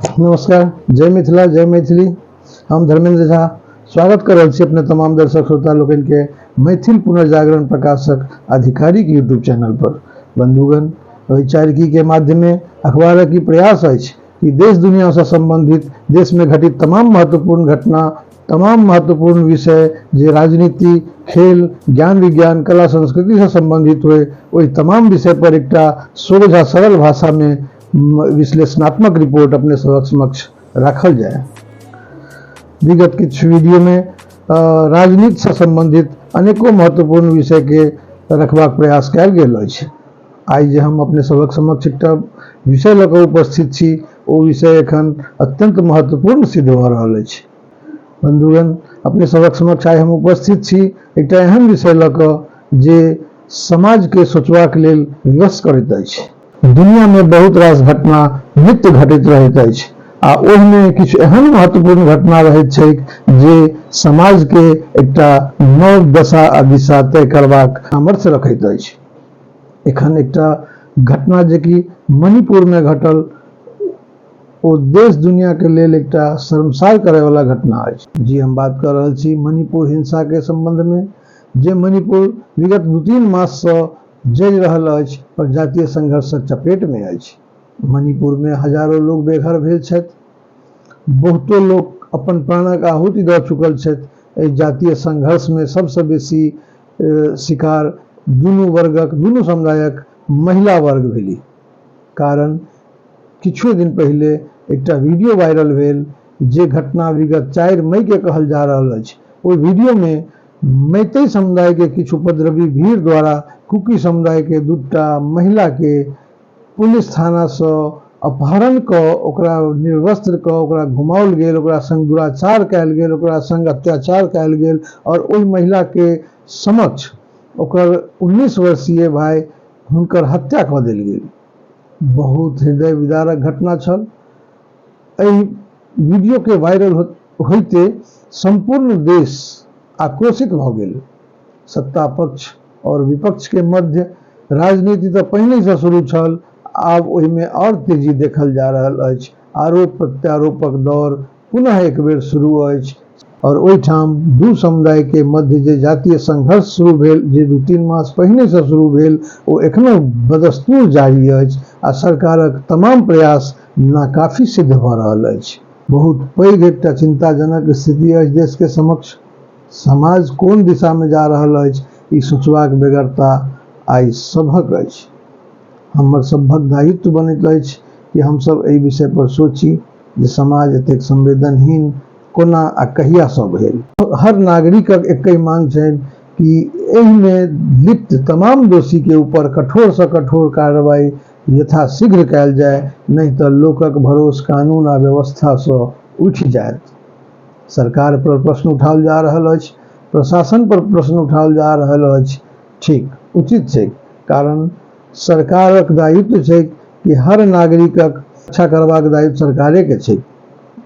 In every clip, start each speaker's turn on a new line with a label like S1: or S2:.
S1: नमस्कार, जय मिथिला, जय मैथिली। हम धर्मेंद्र झा स्वागत कर रहल छी अपने तमाम दर्शक श्रोता लोकनि के मैथिल पुनर्जागरण प्रकाशक आधिकारिक यूट्यूब चैनल पर। बंधुगण, वैचारिकी के माध्यमे अखबारक ई प्रयास अछि कि देश दुनिया से संबंधित देश में घटित तमाम महत्वपूर्ण घटना, तमाम महत्वपूर्ण विषय जे राजनीति, खेल, ज्ञान विज्ञान, कला संस्कृति से संबंधित होय, ओहि तमाम विषय पर एकटा सोझा सरल भाषा में विश्लेषणात्मक रिपोर्ट अपने सभक समक्ष राखल जाय। विगत किछु वीडियो में राजनीति से संबंधित अनेको महत्वपूर्ण विषय के रखबाक प्रयास कयल गेल अछि। आइ जे हम अपने सभक समक्ष एकटा विषय लऽ कऽ उपस्थित छी, ओ विषय एखन अत्यंत महत्वपूर्ण सिद्ध भऽ रहल अछि। बंधुगण, अपने सभक समक्ष आइ हम उपस्थित छी एकटा एहन विषय लऽ कऽ जे समाजके सोचबाक लेल विवश करैत अछि। दुनियामे बहुत रास घटना नित्य घटैत रहैत अछि आ ओहिमे किछु एहन महत्वपूर्ण घटना रहैत छैक जे समाजके एकटा नव दशा आ दिशा तय करबाक सामर्थ्य रखैत अछि। एखन एकटा घटना जे कि मणिपुरमे घटल, ओ देश दुनियाके लेल एकटा शर्मसार करयवला घटना अछि। जी, हम बात कऽ रहल छी मणिपुर हिंसाके सम्बन्धमे, जे मणिपुर विगत 2-3 माससँ जरि रहल अछि और जातीय संघर्षक चपेटमे अछि। मणिपुरमे हजारो लोक बेघर भेल छथि, बहुतो लोक अपन प्राणक आहुति दऽ चुकल छथि। एहि जातीय संघर्षमे सबसँ बेसी शिकार दुनू वर्गक, दुनू समुदायक महिला वर्ग भेली। कारण किछुए दिन पहिले एकटा वीडियो वायरल भेल, जे घटना विगत 4 मई के कहल जा रहल अछि। ओहि वीडियोमे मैतै समुदाय के किछु उपद्रवी भीड़ द्वारा कुकी समुदाय के दूटा महिला के पुलिस थानासँ अपहरण कऽ ओकरा निर्वस्त्र कऽ ओकरा घुमाओल गेल, ओकरा संग दुराचार कयल गेल, ओकरा संग अत्याचार कयल गेल और ओहि महिला के समक्ष ओकर 19 वर्षीय भाई हुनकर हत्या कऽ देल गेल। बहुत हृदय विदारक घटना छल। एहि वीडियो के वायरल होइते सम्पूर्ण देश आक्रोशित भऽ गेल। सत्ता पक्ष और विपक्ष के मध्य राजनीति तऽ पहिनहिसँ शुरू छल, आब ओहिमे आओर तेजी देखल जा रहल अछि। आरोप प्रत्यारोपक दौर पुनः एक बेर शुरू अछि और ओहिठाम दू समुदाय के मध्य जे जातीय संघर्ष शुरू भेल, जे 2-3 मास पहिनेसँ शुरू भेल, ओ एखनो बदस्तूर जारी अछि आ सरकारक तमाम प्रयास नाकाफी सिद्ध भऽ रहल अछि। बहुत पैघ एकटा चिंताजनक स्थिति अछि देश के समक्ष। समाज कोन दिशामे जा रहल अछि, ई सोचबाक बेगरता आइ सभक अछि। हमर सभक दायित्व बनैत अछि कि हमसभ एहि विषय पर सोची जे समाज एतेक संवेदनहीन कोना आ कहियासँ भेल। हर नागरिकक एकहि मांग छनि कि एहिमे लिप्त तमाम दोषी के ऊपर कठोरसँ कठोर कार्रवाई यथाशीघ्र कयल जाय, नहि तऽ लोकक भरोस कानून आ व्यवस्थासँ उठि जायत। सरकार पर प्रश्न उठाओल जा रहल अछि, प्रशासन पर प्रश्न उठाओल जा रहल अछि। ठीक, उचित छैक, कारण सरकारक दायित्व छैक कि हर नागरिकक रक्षा करबाक दायित्व सरकारेके छैक।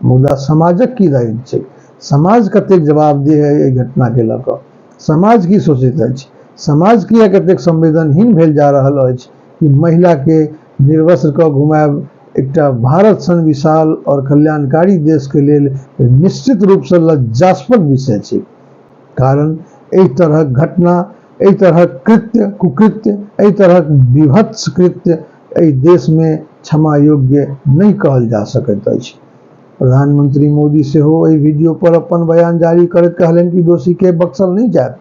S1: मुदा समाजक की दायित्व छैक? समाज कतेक जवाबदेह है एहि घटनाके लऽ कऽ? समाज की सोचैत अछि? समाज किएक एतेक संवेदनहीन भेल जा रहल अछि कि महिलाके निर्वस्त्र कऽ घुमायब एकटा भारत सन विशाल और कल्याणकारी देशके लेल निश्चित रूपसँ लज्जास्पद विषय छै। कारण एहि तरहक घटना, एहि तरहक कृत्य, कुकृत्य, एहि तरहक विभत्स कृत्य एहि देशमे क्षमा योग्य नहि कहल जा सकैत अछि। प्रधानमंत्री मोदी सेहो एहि वीडियो पर अपन बयान जारी करैत कहलनि कि दोषी के बख्शल नहि जायत।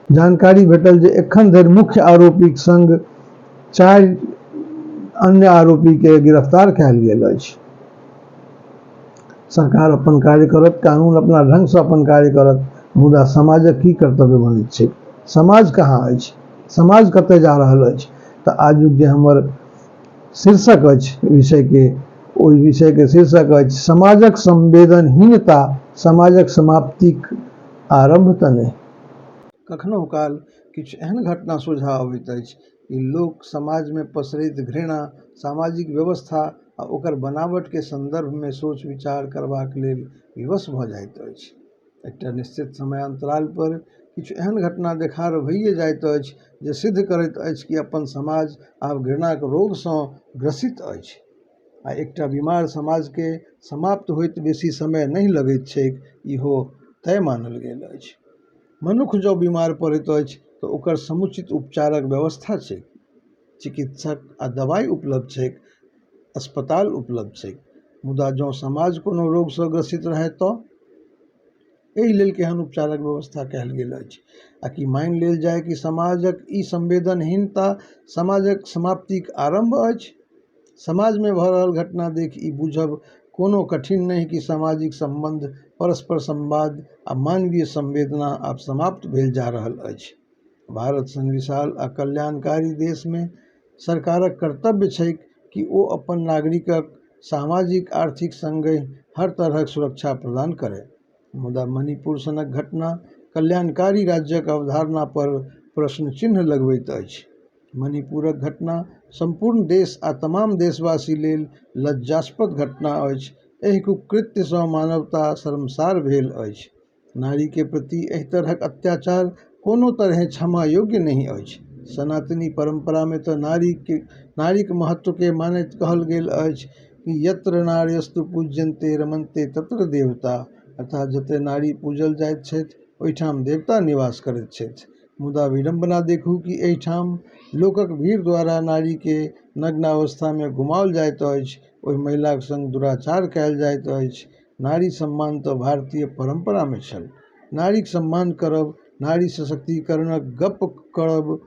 S1: जानकारी भेटल जे एखन धरि मुख्य आरोपीक संग 4 अन्य आरोपी के गिरफ्तार कयल गेल अछि। सरकार अपन कार्य करत, कानून अपना ढंगसँ अपन कार्य करत, मुदा समाजक की कर्तव्य बनैत छैक? समाज कहाँ अछि? समाज कतय जा रहल अछि? तऽ आजुक जे हमर शीर्षक अछि विषयके, ओहि विषयके शीर्षक अछि समाजक संवेदनहीनता समाजक समाप्तिक आरम्भ तऽ नहि। कखनहु काल किछु एहन घटना सोझाँ अबैत अछि कि लोक समाजमे पसरैत घृणा, सामाजिक व्यवस्था आ ओकर बनावटके सन्दर्भमे सोच विचार करबाक लेल विवश भऽ जाइत अछि। एकटा निश्चित समय अन्तराल पर किछु एहन घटना देखार भइए जाइत अछि जे सिद्ध करैत अछि कि अपन समाज आब घृणाक रोगसँ ग्रसित अछि। आ एकटा बीमार समाजके समाप्त होइत बेसी समय नहि लगैत छैक, इहो तय मानल गेल अछि। मनुक्ख जँ बीमार पड़ैत अछि तऽ ओकर समुचित उपचारक व्यवस्था छैक। चिकित्सक आ दवाइ उपलब्ध छैक, अस्पताल उपलब्ध छैक। मुदा जँ समाज कोनो रोगसँ ग्रसित रहय तऽ एहि लेल केहन उपचारक व्यवस्था कयल गेल अछि? आ कि मानि लेल जाय कि समाजक ई संवेदनहीनता समाजक समाप्तिक आरम्भ अछि? समाजमे भऽ रहल घटना देखि ई बूझब कोनो कठिन नहि कि सामाजिक सम्बन्ध, परस्पर संवाद आ मानवीय संवेदना आब समाप्त भेल जा रहल अछि। भारत सन विशाल आ कल्याणकारी देशमे सरकारक कर्तव्य छैक कि ओ अपन नागरिकक सामाजिक, आर्थिक संगहि हर तरहक सुरक्षा प्रदान करय। मुदा मणिपुर सनक घटना कल्याणकारी राज्यक अवधारणा पर प्रश्नचिन्ह लगबैत अछि। मणिपुरक घटना सम्पूर्ण देश आ तमाम देशवासी लेल लज्जास्पद घटना अछि। एहि कुकृत्यसँ मानवता शर्मसार भेल अछि। नारीके प्रति एहि तरहक अत्याचार कोनो तरहेँ क्षमा योग्य नहि अछि। सनातनी परंपरामे तऽ नारीक महत्वके मानैत कहल गेल अछि कि यत्र नार्यस्तु पूज्यन्ते रमन्ते तत्र देवता, अर्थात जतय नारी पूजल जाइत छथि ओहिठाम देवता निवास करैत छथि। मुदा विडम्बना देखू कि एहिठाम लोकक भीड़ द्वारा नारीके नग्नावस्थामे घुमाओल जाइत अछि, ओहि महिलाक संग दुराचार कयल जाइत अछि। नारी सम्मान तऽ भारतीय परंपरामे छल। नारीक सम्मान करब, नारी सशक्तिकरणक गप्प करब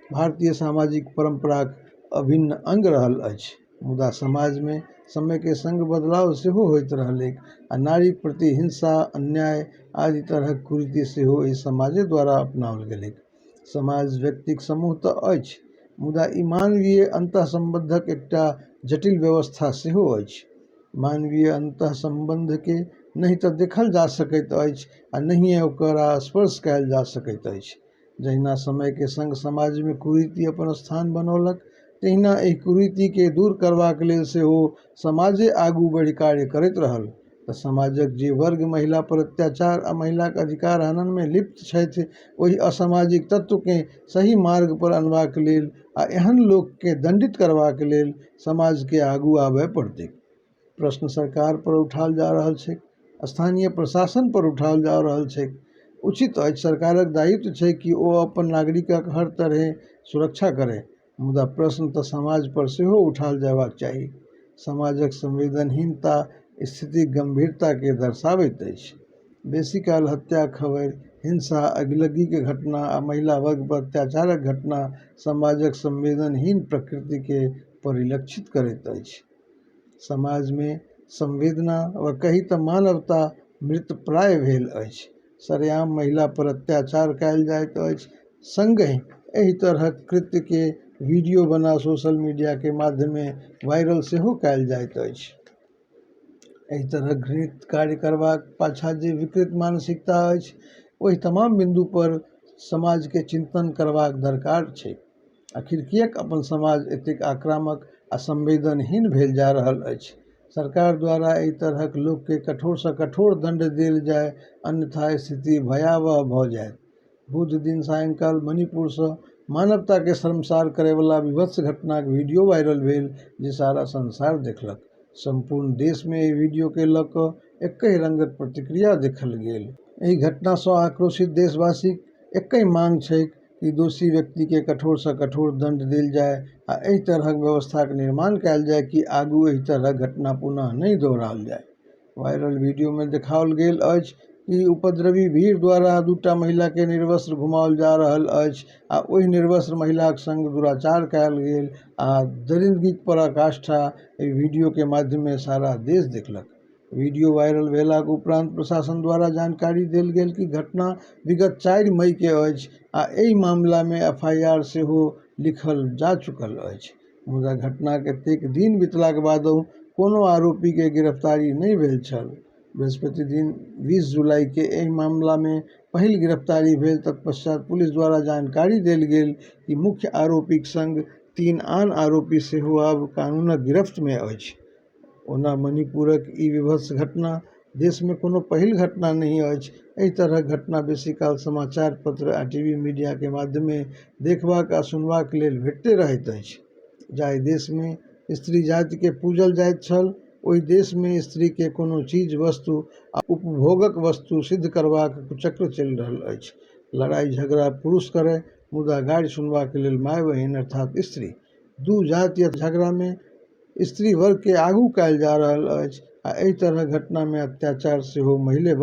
S1: भारतीय सामाजिक परंपराक अभिन्न अंग रहल अछि। मुदा समाजमे समयके संग बदलाव सेहो होइत रहलैक आ नारीक प्रति हिंसा, अन्याय आदि तरहक कुरीति सेहो एहि समाजे द्वारा अपनाओल गेलैक। समाज व्यक्तिक समूह तऽ अछि, मुदा ई मानवीय अंतःसंबंधक एकटा जटिल व्यवस्था सेहो अछि। मानवीय अंतःसंबंधके नहि तऽ देखल जा सकैत अछि आ नहिये ओकरा स्पर्श कयल जा सकैत अछि। जहिना समयके संग समाजमे कुरीति अपन स्थान बनौलक, तहिना एहि कुरीतिके दूर करबाक लेल सेहो समाजे आगू बढ़ि कार्य करैत रहल। तऽ समाजक जे वर्ग महिला पर अत्याचार आ महिलाक अधिकार हननमे लिप्त छथि, ओहि असामाजिक तत्वकेँ सही मार्ग पर अनबाक लेल आ एहन लोककेँ दंडित करबाक लेल समाजके आगू आबय पड़तैक। प्रश्न सरकार पर उठाओल जा रहल छैक, स्थानीय प्रशासन पर उठाओल जा रहल छैक। उचित अछि, सरकारक दायित्व छैक कि ओ अपन नागरिकक हर तरहेँ सुरक्षा करय। मुदा प्रश्न तऽ समाज पर सेहो उठाओल जयबाक चाही। समाजक संवेदनहीनता स्थितिक गंभीरताके दर्शाबैत अछि। बेसीकाल हत्याक खबरि, हिंसा, अगिलग्गीक घटना आ महिला वर्ग पर अत्याचारक घटना समाजक संवेदनहीन प्रकृतिके परिलक्षित करैत अछि। समाजमे संवेदना वा कही तऽ मानवता मृतप्राय भेल अछि। सरेआम महिला पर अत्याचार कयल जाइत अछि, संगहि एहि तरहक कृत्यके वीडियो बना सोशल मीडियाके माध्यमे वायरल सेहो कयल जाइत अछि। एहि तरहक घृणित कार्य करबाक पाछाँ जे विकृत मानसिकता अछि, ओहि तमाम बिंदु पर समाजके चिंतन करबाक दरकार छैक। आखिर किएक अपन समाज एतेक आक्रामक आ संवेदनहीन भेल जा रहल अछि? सरकार द्वारा एहि तरहक लोककेँ कठोरसँ कठोर दंड देल जाय, अन्यथा स्थिति भयावह भऽ जायत। बुध दिन सायंकाल मणिपुरसँ मानवताके शर्मसार करयवला वीभत्स घटनाक वीडियो वायरल भेल जे सारा संसार देखलक। सम्पूर्ण देशमे एहि वीडियोके लऽ कऽ एक्कहि रंगक प्रतिक्रिया देखल गेल। एहि घटनासँ आक्रोशित देशवासीक एक्कहि मांग छैक कि दोषी व्यक्तिके कठोरसँ कठोर दंड देल जाय आ एहि तरहक व्यवस्थाक निर्माण कयल जाय कि आगू एहि तरहक घटना पुनः नहि दोहराओल जाय। वायरल वीडियोमे देखाओल गेल अछि कि उपद्रवी भीड़ द्वारा दूटा महिलाकेँ निर्वस्त्र घुमाओल जा रहल अछि आ ओहि निर्वस्त्र महिलाक संग दुराचार कयल गेल आ दरिंदगीक पराकाष्ठा एहि वीडियोके माध्यमे सारा देश देखलक। वीडियो वायरल भेलाक उपरांत प्रशासन द्वारा जानकारी देल गेल कि घटना विगत 4 मईके अछि आ एहि मामलामे एफआईआर सेहो लिखल जा चुकल अछि। मुदा घटनाक एतेक दिन बीतलाक बादहु कोनो आरोपीके गिरफ्तारी नहि भेल छल। बृहस्पति दिन 20 जुलाईके एहि मामलामे पहिल गिरफ्तारी भेल, तत्पश्चात पुलिस द्वारा जानकारी देल गेल कि मुख्य आरोपीक संग 3 आन आरोपी सेहो आब कानूनक गिरफ्तमे अछि। ओना मणिपुरक ई वीभत्स घटना देशमे कोनो पहिल घटना नहि अछि। एहि तरहक घटना बेसीकाल समाचार पत्र आ टीवी मीडियाके माध्यमे देखबाक आ सुनबाक लेल भेटिते रहैत अछि। जाहि देशमे स्त्री जातिके पूजल जाइत छल, ओहि देशमे स्त्रीके कोनो चीज-वस्तु आ उपभोगक वस्तु सिद्ध करबाक कुचक्र चलि रहल अछि। लड़ाई-झगड़ा पुरुष करय, मुदा गारि सुनबाक लेल माय-बहिन अर्थात स्त्री। दू जातीय झगड़ामे स्त्री वर्गके आगू कयल जा रहल अछि आ एहि तरहक घटनामे अत्याचार सेहो महिले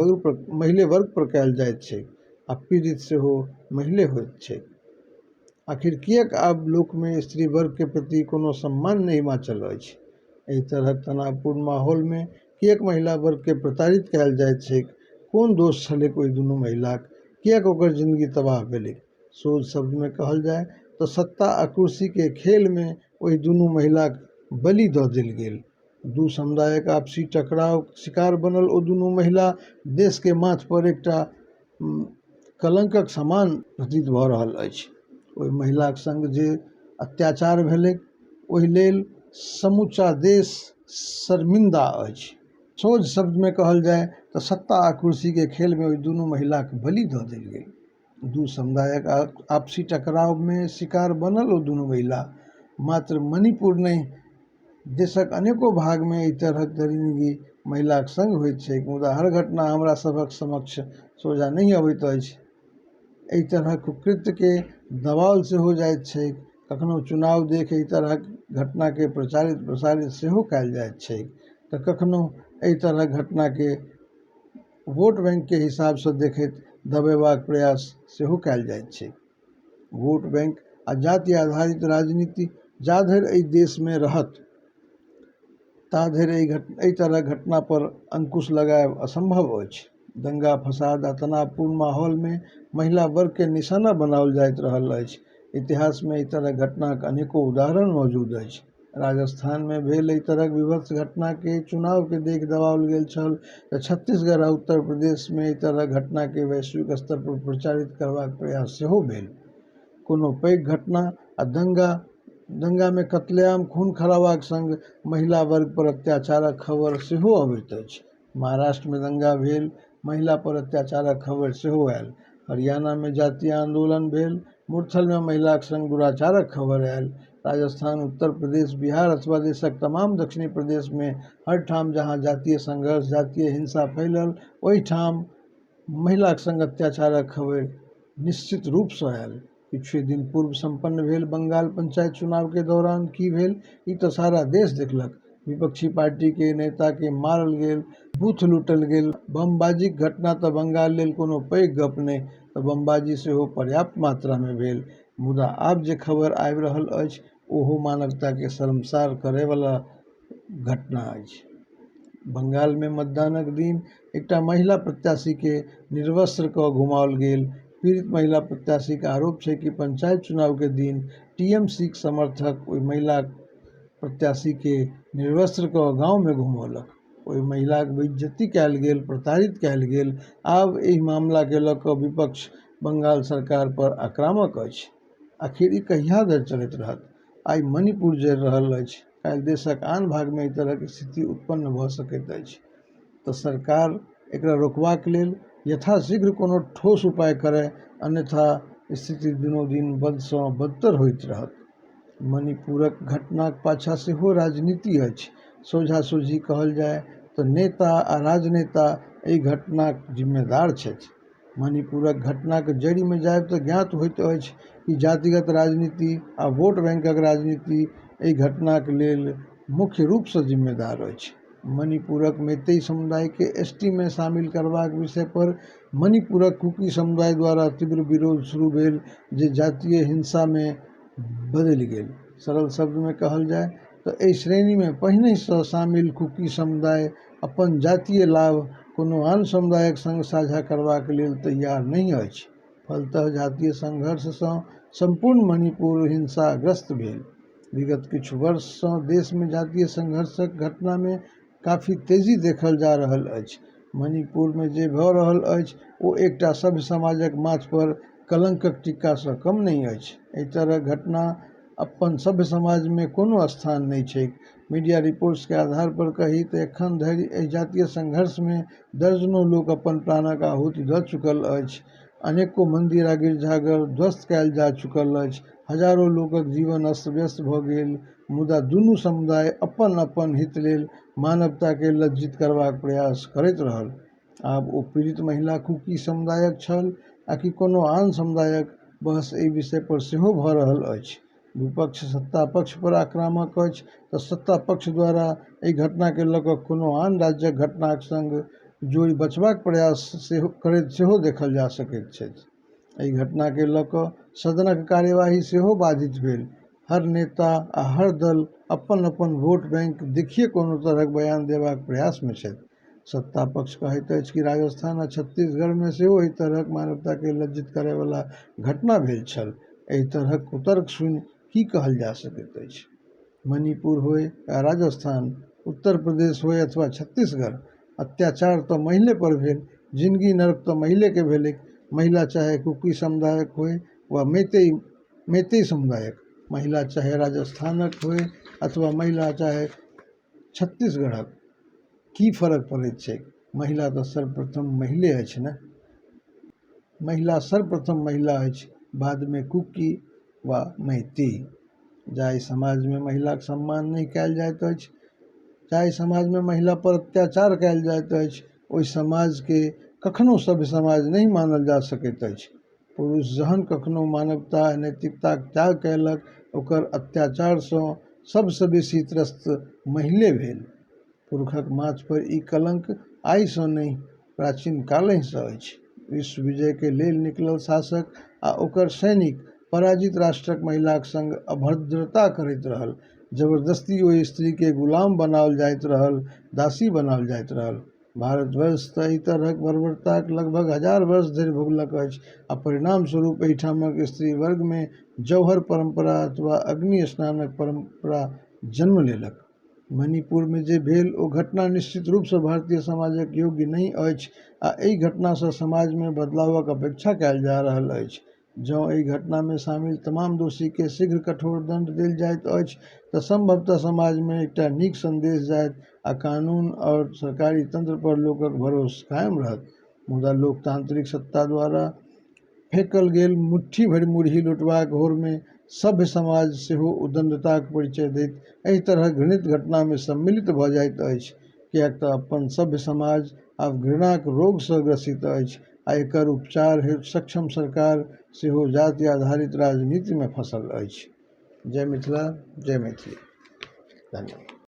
S1: वर्ग पर कयल जाइत छैक आ पीड़ित सेहो महिले होइत छैक। आखिर किएक आब लोकमे स्त्री वर्गके प्रति कोनो सम्मान नहि बाँचल अछि? एहि तरहक तनावपूर्ण माहौलमे किएक महिला वर्गके प्रताड़ित कयल जाइत छैक? कोन दोष छलैक ओहि दुनू महिलाक? किएक ओकर जिंदगी तबाह भेलैक? सोझ शब्दमे कहल जाय तऽ सत्ता आ कुर्सीके खेलमे ओहि दुनू महिलाक बलि दऽ देल गेल। दू समुदायक आपसी टकरावक शिकार बनल ओ दुनू महिला देशके माथ पर एकटा कलंकक समान प्रतीत भऽ रहल अछि। ओहि महिलाक संग जे अत्याचार भेलैक ओहि लेल समूचा देश शर्मिंदा अछि। सोझ शब्दमे कहल जाय तऽ सत्ता आ कुर्सीके खेलमे ओहि दुनू महिलाक बलि दऽ देल गेल। दू समुदायक आपसी टकरावमे शिकार बनल ओ दुनू महिला। मात्र मणिपुर नहि, देशक अनेको भागमे एहि तरहक दरिंदगी महिलाक संग होइत छैक, मुदा हर घटना हमरा सभक समक्ष सोझाँ नहि अबैत अछि। एहि तरहक कुकृत्यके दबाओल सेहो जाइत छैक। कखनहु चुनाव देखि एहि तरहक घटनाके प्रचारित-प्रसारित सेहो कयल जाइत छैक तऽ कखनहु एहि तरहक घटनाके वोट बैंकके हिसाबसँ देखैत दबेबाक प्रयास सेहो कयल जाइत छैक। वोट बैंक आ जाति आधारित राजनीति जाधरि एहि देशमे रहत ताधरि एहि तरहक घटना पर अंकुश लगायब असंभव अछि। दंगा फसाद आ तनावपूर्ण माहौलमे महिला वर्गके निशाना बनाओल जाइत रहल अछि। इतिहासमे एहि तरहक घटनाक अनेको उदाहरण मौजूद अछि। राजस्थानमे भेल एहि तरहक वीभत्स घटनाके चुनावके देखि दबाओल गेल छल तऽ छत्तीसगढ़ आ उत्तर प्रदेशमे एहि तरहक घटनाके वैश्विक स्तर पर प्रचारित करबाक प्रयास सेहो भेल। कोनो पैघ घटना आ दंगामे कत्लेआम, खून-खराबाक संग महिला वर्ग पर अत्याचारक खबर सेहो अबैत अछि। महाराष्ट्रमे दंगा भेल, महिला पर अत्याचारक खबर सेहो आयल। हरियाणामे जातीय आंदोलन भेल, मुरथलमे महिलाक संग दुराचारक खबर आयल। राजस्थान, उत्तर प्रदेश, बिहार अथवा देशक तमाम दक्षिणी प्रदेशमे हर ठाम जहाँ जातीय संघर्ष, जातीय हिंसा फैलल, ओहि ठाम महिलाक संग अत्याचारक खबरि निश्चित रूपसँ आयल। किछुए दिन पूर्व संपन्न भेल बंगाल पंचायत चुनावके दौरान की भेल, ई तऽ सारा देश देखलक। विपक्षी पार्टीके नेताके मारल गेल, बूथ लूटल गेल। बमबाजीक घटना तऽ बंगाल लेल कोनो पैघ गप नहि, तऽ बमबाजी सेहो पर्याप्त मात्रामे भेल। मुदा आब जे खबर आबि रहल अछि ओहो मानवताके शर्मसार करयवला घटना अछि। बंगालमे मतदानक दिन एकटा महिला प्रत्याशीके निर्वस्त्र कऽ घुमाओल गेल। पीड़ित महिला प्रत्याशीक आरोप छै कि पंचायत चुनावके दिन टीएमसीक समर्थक ओहि महिला प्रत्याशीके निर्वस्त्र कऽ गांवमे घुमौलक। ओहि महिलाक बेइज्जती कयल गेल, प्रताड़ित कयल गेल। आब एहि मामलाके लऽ कऽ विपक्ष बंगाल सरकार पर आक्रामक अछि। आखिर ई कहिया धरि चलैत रहत? आइ मणिपुर जरि रहल अछि, काल्हि देशक आन भागमे एहि तरहक स्थिति उत्पन्न भऽ सकैत अछि। तऽ सरकार एकरा रोकबाक लेल यथाशीघ्र कोनो ठोस उपाय करय, अन्यथा स्थिति दिनोदिन बदसँ बदतर होइत रहत। मणिपुरक घटनाक पाछाँ सेहो राजनीति अछि। सोझा-सोझी कहल जाय तऽ नेता आ राजनेता एहि घटनाक जिम्मेदार छथि। मणिपुरक घटनाक जड़िमे जायब तऽ ज्ञात होइत अछि कि जातिगत राजनीति आ वोट बैंकक राजनीति एहि घटनाक लेल मुख्य रूपसँ जिम्मेदार अछि। मणिपुरक मैतेई समुदायके एसटीमे शामिल करबाक विषय पर मणिपुरक कुकी समुदाय द्वारा तीव्र विरोध शुरू भेल जे जातीय हिंसामे बदलि गेल। सरल शब्दमे कहल जाय तऽ एहि श्रेणीमे पहिनहिसँ शामिल कुकी समुदाय अपन जातीय लाभ कोनो आन समुदायक संग साझा करबाक लेल तैयार नहि अछि। फलतः जातीय संघर्षसँ संपूर्ण मणिपुर हिंसाग्रस्त भेल। विगत किछु वर्षसँ देशमे जातीय संघर्षक घटनामे काफी तेजी देखल जा रहल अछि। मणिपुरमे जे भऽ रहल अछि ओ एकटा सभ्य समाजक माथ पर कलंकक टीकासँ कम नहि अछि। एहि तरहक घटना अपन सभ्य समाजमे कोनो स्थान नहि छैक। मीडिया रिपोर्ट्सके आधार पर कही तऽ एखन धरि एहि जातीय संघर्षमे दर्जनों लोक अपन प्राणक आहुति दऽ चुकल अछि। अनेको मंदिर आ गिरजाघर ध्वस्त कयल जा चुकल अछि। हजारों लोकक जीवन अस्त-व्यस्त भऽ गेल। मुदा दुनू समुदाय अपन-अपन हित लेल मानवताकेँ लज्जित करबाक प्रयास करैत रहल। आब ओ पीड़ित महिला कुकी समुदायक छल आ कि कोनो आन समुदायक, बहस एहि विषय पर सेहो भऽ रहल अछि। विपक्ष सत्ता पक्ष पर आक्रामक अछि तऽ सत्ता पक्ष द्वारा एहि घटनाकेँ लऽ कऽ कोनो आन राज्यक घटनाक संग जोड़ि बचबाक प्रयास करैत सेहो देखल जा सकैत छथि। एहि घटनाकेँ लऽ कऽ सदनक कार्यवाही सेहो बाधित भेल। हर नेता आ हर दल अपन-अपन वोट बैंक देखिये कोनो तरहक बयान देबाक प्रयासमे छथि। सत्ता पक्ष कहैत अछि कि राजस्थान आ छत्तीसगढ़मे सेहो एहि तरहक मानवताकेँ लज्जित करय वाला घटना भेल छल। एहि तरहक कुतर्क सुनि की कहल जा सकैत अछि? मणिपुर होय वा राजस्थान, उत्तर प्रदेश होय अथवा छत्तीसगढ़, अत्याचार तऽ महिले पर भेल, जिनगी नरक तऽ महिलेके भेलैक। महिला चाहे कुकी समुदायक होय वा मैतेई समुदायक, महिला चाहे राजस्थानक होय अथवा महिला चाहे छत्तीसगढ़क, की फर्क पड़ैत छैक? महिला तऽ सर्वप्रथम महिले अछि ने? महिला सर्वप्रथम महिला अछि, बादमे कुकी वा मैतेई। जाहि समाजमे महिलाक सम्मान नहि कयल जाइत अछि, जाहि समाजमे महिला पर अत्याचार कयल जाइत अछि, ओहि समाजकेँ कखनो सभ्य समाज नहि मानल जा सकैत अछि। पुरुष जहन कखनो मानवता आ नैतिकताक त्याग कयलक, ओकर अत्याचारसँ सबसँ बेसी त्रस्त महिले भेल। पुरुषक माथ पर ई कलंक आइसँ नहि, प्राचीन कालहिसँ अछि। विश्व विजयक लेल निकलल शासक आ ओकर सैनिक पराजित राष्ट्रक महिलाक संग अभद्रता करैत रहल। जबरदस्ती ओहि स्त्रीकेँ गुलाम बनाओल जाइत रहल, दासी बनाओल जाइत रहल। भारतवर्ष तऽ एहि तरहक बर्बरताक लगभग 1000 वर्ष धरि भोगलक अछि आ परिणामस्वरूप एहिठामक स्त्री वर्गमे जौहर परंपरा अथवा अग्नि स्नानक परंपरा जन्म लेलक। मणिपुरमे जे भेल ओ घटना निश्चित रूपसँ भारतीय समाजक योग्य नहि अछि आ एहि घटनासँ समाजमे बदलावक अपेक्षा कयल जा रहल अछि। जँ एहि घटनामे शामिल तमाम दोषीकेँ शीघ्र कठोर दंड देल जाइत अछि तऽ संभवतः समाजमे एकटा नीक संदेश जायत आ कानून आओर सरकारी तंत्र पर लोकक भरोस कायम रहत। मुदा लोकतांत्रिक सत्ता द्वारा फेकल गेल मुट्ठी भरि मुरही लूटबाक होड़मे सभ्य समाज सेहो उद्दंडताक परिचय दैत एहि तरहक घृणित घटनामे सम्मिलित भऽ जाइत अछि, किएक तऽ अपन सभ्य समाज आब घृणाक रोगसँ ग्रसित अछि आ एकर उपचार हेतु सक्षम सरकार सेहो जाति आधारित राजनीतिमे फँसल अछि। जय मिथिला, जय मैथिली। धन्यवाद।